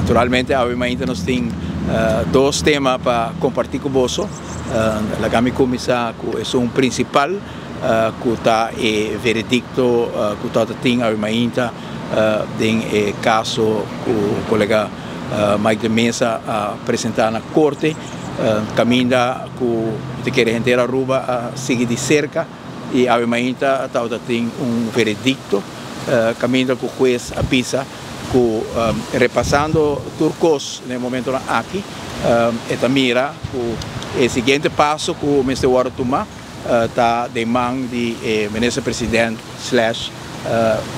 Naturalmente awe mainta nos tin dos tema pa comparti cu boso. Laga mi cuminsa cu esun principal cu ta e veredicto cu ta tin awe mainta den e caso cu colega Mike de Meza a presenta na corte, caminda cu mi ta kere henter Aruba a sigui di cerca y awe mainta tabata tin un veredicto caminda cu huez a bisa cu repasando tur cos den e momentonan aki e ta mira cu e siguiente paso cu mester wordo tuma ta den man di e minister president slash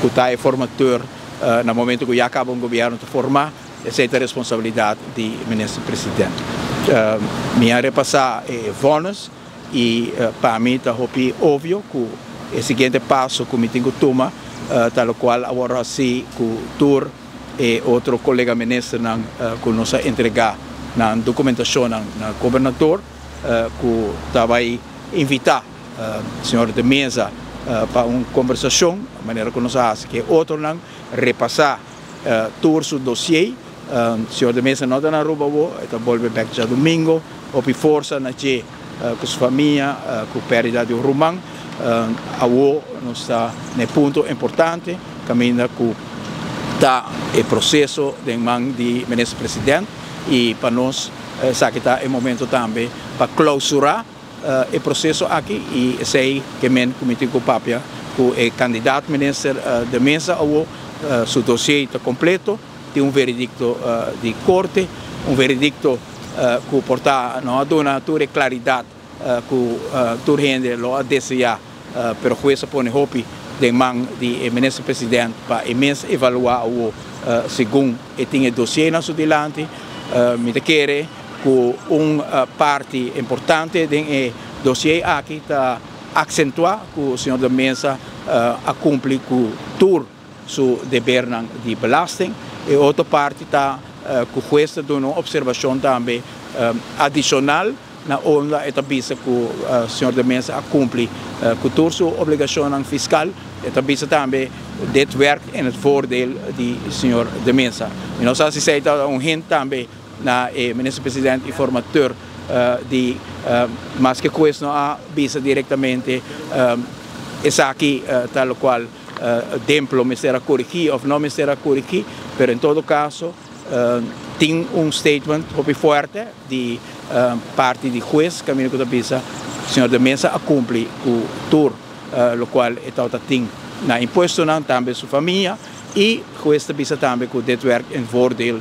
cu ta e formateur na momento cu ya caba un gobierno ta forma, esey ta responsabilidad di minister president. Mi a repasa e vonnis y pa mi ta hopi obvio cu e siguiente paso cu mi tin cu tuma ta locual a wordo haci cu tur e otro colega ministernan cu nos a entrega nan documentacionnan na gobernador cu ta bay invita señor De Meza pa un conversacion manera cu nos a haci cu e otronan, repasa tur su dossier. Señor De Meza no ta na Aruba awo, e ta bolbe bek djadomingo. Hopi forsa na dje cu su famia cu perdida di un ruman. Awo nos ta na e punto importante caminda cu ta e proceso den man di Minister President y pa nos esaki ta e momento tambe pa clausura e proceso aki y esey ke men cu mi tin cu papia cu e candidaat Minister De Meza awo. Su dossier ta completo, tin un veredicto di corte, un veredicto cu por ta no a duna tur e claridad cu tur hende lo a desea, pero huez a pone hopi den man di e Minister President pa e mes evalua awo segun e tin e dossier na su dilanti. Mi ta kere cu un parti importante den e dossier aki ta accentua cu señor De Meza a cumpli cu tur su debernan di belasting. E otro parti ta cu huez ta duna un observacion tambe adicional na unda e ta bisa cu señor De Meza a cumpli cu tur su obligacionnan fiscal. E ta bisa tambe dit werkt in het voordeel di señor De Meza. Mi no sa si esey ta un hint tambe na e minister president y formateur di maske huez no a bisa directamente esaki ta locual Demp lo mester a corigi of no mester a corigi, pero en todo caso tin un statement hopi fuerte di parti di huez caminda cu ta bisa señor De Meza a cumpli cu tur locual e tabata tin na impuestonan, tambe su famia, y huez ta bisa tambe cu dit werkt in voordeel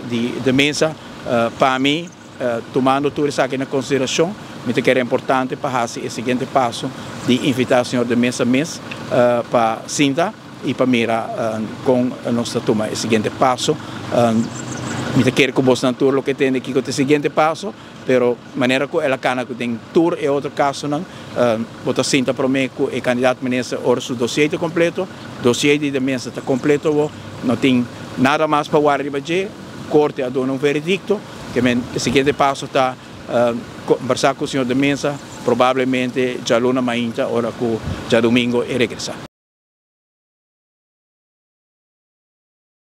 di De Meza. Pa mi, Tumando tur esaki na konsiderashon, mi ta kere importante pa hasi e siguiente paso di invitá señor De Meza mes pa sinta i pa mira kon nos ta tuma e siguiente paso. Mi ta kere ku bosnan tur loke tende kiko ta e siguiente paso, pero manera ku el a kana ku den tur e otro kasonan, bo ta sinta promé ku e kandidat minister ora su dosier ta kompleto. Dosier di De Meza ta kompleto awor, no tin nada mas pa wara riba dje. Corte a duna un veredicto, ke men e siguiente paso ta conversa cu señor De Meza, probablemente djaluna mainta ora cu djadomingo e regresa.